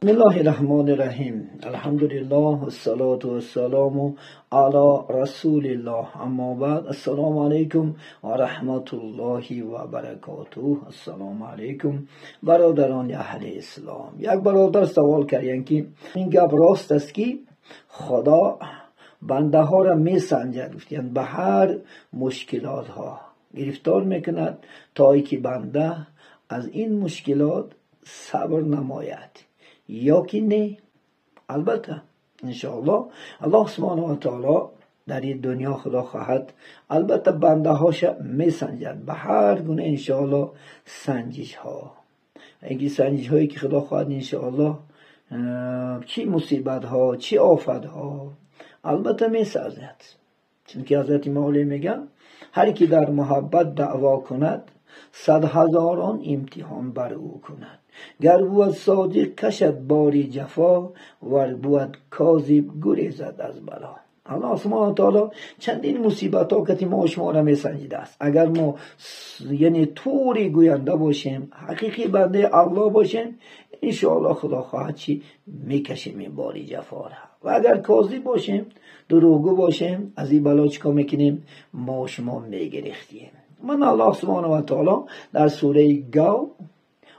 بسم الله الرحمن الرحیم. الحمدلله والصلاة والسلام علی رسول الله. اما بعد، السلام علیکم و رحمت الله و برکاته. السلام علیکم برادران اهل اسلام. یک برادر سوال کردن که این گپ راست است که خدا بنده ها را می سنجد، گفتن به هر مشکلات ها گرفتار میکند تا اینکه بنده از این مشکلات صبر نماید یا که نه. البته انشاءالله الله سبحانه و تعالی در این دنیا خدا خواهد البته بنده هاش می سنجد به هر گونه انشاءالله سنجش ها، اینکه سنجش هایی که خدا خواهد انشاءالله چی مصیبت ها چی آفت ها البته می سازد. چون که حضرت مولی میگن هر کی در محبت دعوا کند صد هزاران امتحان بر او کند، گر بود صادق کشد باری جفا، ور بود کاذب گریزد از بلا. الله سبحانه و تعالی چندین مصیبت ها که ما شما را میسنجیده است. اگر ما یعنی طوری گوینده باشیم، حقیقی بنده الله باشیم، انشاءالله خدا خواهد چی میکشیم این باری جفا را. و اگر کاذب باشیم، دروغگو باشیم، از این بلا چیکار میکنیم؟ ما شما میگرفتیم. من الله سبحانه و تعالی در سوره گاو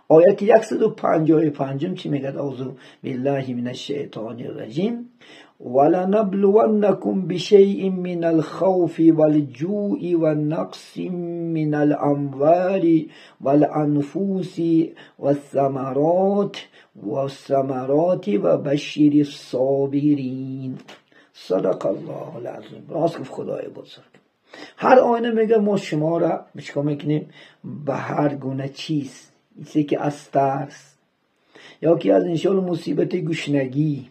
آیت 155 چی میگه؟ اعوذ بالله من الشیطان الرجیم. ولنبلونکم بشیء من الخوف والجوع والنقص من الاموال والانفس والثمرات وبشر الصابرین. صدق الله العظیم. راست گفت خدای بزرگ. هر آینه میگه ما شما را چیکار میکنیم؟ به هر گونه چیز، چیزی که از ترس یا که از انشاءالله مصیبت گشنگی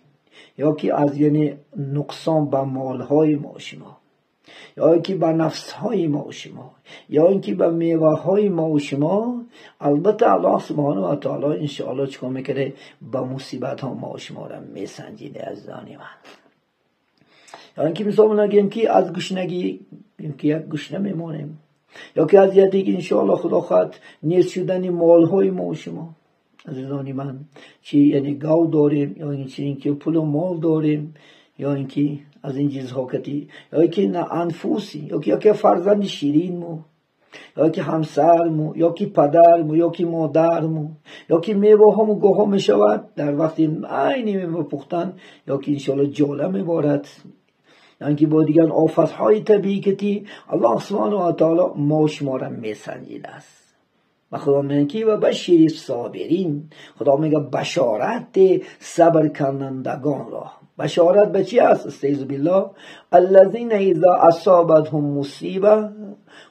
یا که از یعنی نقصان به مالهای ما شما یا که به نفسهای ما شما یا اینکه به میوه های ما شما، البته الله سبحانه و تعالی انشاءالله چیکار میکنه؟ به مصیبت ها ما شما را میسنجیده عزیزان من. یا اینکه مثال نگیم که از گشنگی که یک گشنه میمانیم، یا که از یکی انشاءالله خدا خواهد نیست شدن مالهای ما و شما عزیزان من، چی یعنی گاو داریم یا اینکه پول و مال داریم یا اینکه از این چیزها کتی، یا اینکه نه انفوسی، یا که فرزند شیرین مو، یا که همسر مو، یا که پدر مو، یا که مادر مو، یا که میوه ها مو گوها می شود در وقتی عینی میوه پختن، یا که انشاءالله جاله میبارد، یعنی که با دیگر آفت‌های طبیعی که الله سبحانه و تعالی ما شما را میسنجیده است. و خدا میگه که و بشیر صابرین، خدا میگه بشارت صبر کنندگان را. بشارت به چی است؟ استعیذ بالله. الذین اذا اصابتهم مصیبه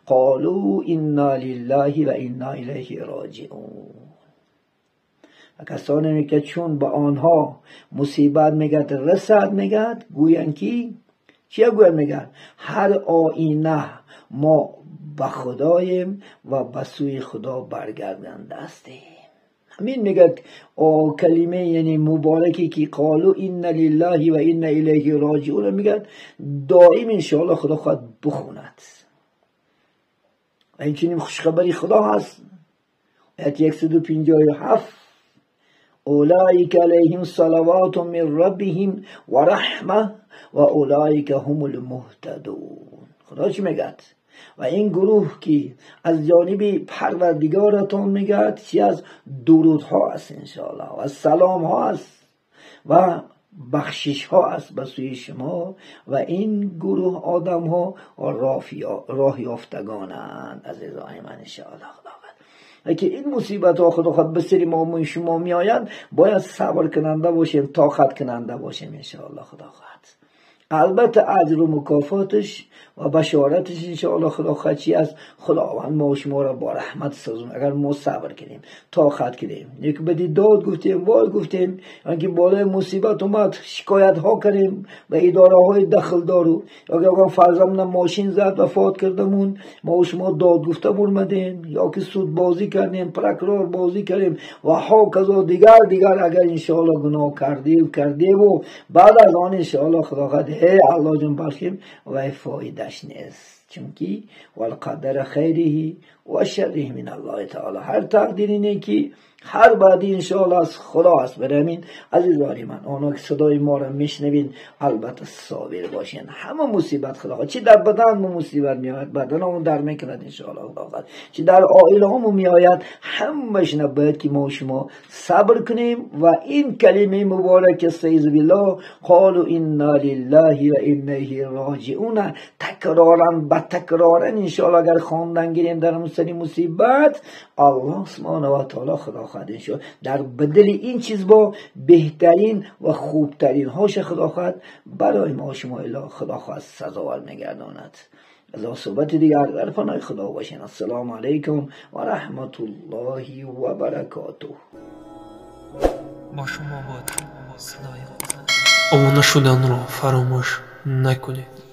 قالوا انا لله و انا الیه راجعون. و کسانی که چون به آنها مصیبت میگه رسد، میگه گویند که چیه گوید؟ میگن هر آینه ما به خداییم و به سوی خدا برگردنده هستیم. همین میگه کلمه یعنی مبارکی که قالو ان لله و انا الیه راجعون، میگه دائم انشاءالله خدا خواهد بخوند. و اینچنین خوشخبری خدا هست. آیت 157 اولئک علیهم صلوات من ربهم و رحمه و اولئک هم المهتدون. خدا چی میگه؟ و این گروه که از جانب پروردگارتان میگه چی از درودها است انشاءالله و سلام ها است و بخشش ها است به سوی شما، و این گروه آدم ها راه یافتگانند عزیزان من انشاءالله. خدا که این مصیبت ها خدا خود به سری ما شما می آیند، باید صبر کننده باشیم، طاقت کننده باشیم انشاءالله خدا خواهد. البته اجر و مکافاتش و بشارتش انشاءالله خدا خواهد چی است؟ خداوند ما شما را با رحمت سازون اگر ما صبر کنیم، طاقت کنیم. یک بدی داد گفتیم، وای گفتیم، اینکه بالای مصیبت اومد شکایت ها کردیم به اداره های دخل دارو، یا که فرزندم ماشین زد و فوت کردمون، ما شما داد گفته برمدیم، یا که سود بازی کردیم، پرکرار بازی کردیم و ها کذا دیگر دیگر. اگر انشاءالله گناه کردیم و بعد از آن انشاءالله خدا خواهد هی الله جون بخشیم و فایدهش نیست. چونکی والقدر خیره و شره من الله تعالی. هر تقدیری نیکی، هر بعدی انشاءالله از خدا است. برای همین عزیزان من، آنها که صدای ما را میشنوین، البته صابر باشین. همه مصیبت خدا خواهد، چی در بدن ما مصیبت میآید، بدن همون در میکند انشاءالله خدا خواهد، چی در عائله همون میآید، همش نباید که ما شما صبر کنیم و این کلمه مبارک استعیذ بالله قالوا انا لله و انا الیه راجعون تکرارا به تکرارا انشاءالله اگر خواندن گیریم در سری مصیبت، الله سبحانه و تعالی خدا خواهد انشاءالله در بدل این چیز با بهترین و خوبترین هاش خدا خواهد برای ما شما اله خدا خواهد سزاوار میگرداند. از صحبت دیگر در پناه خدا باشین. السلام علیکم و رحمت الله و برکاته. با شما بود صدای обуна шуданро фаромӯш накунед.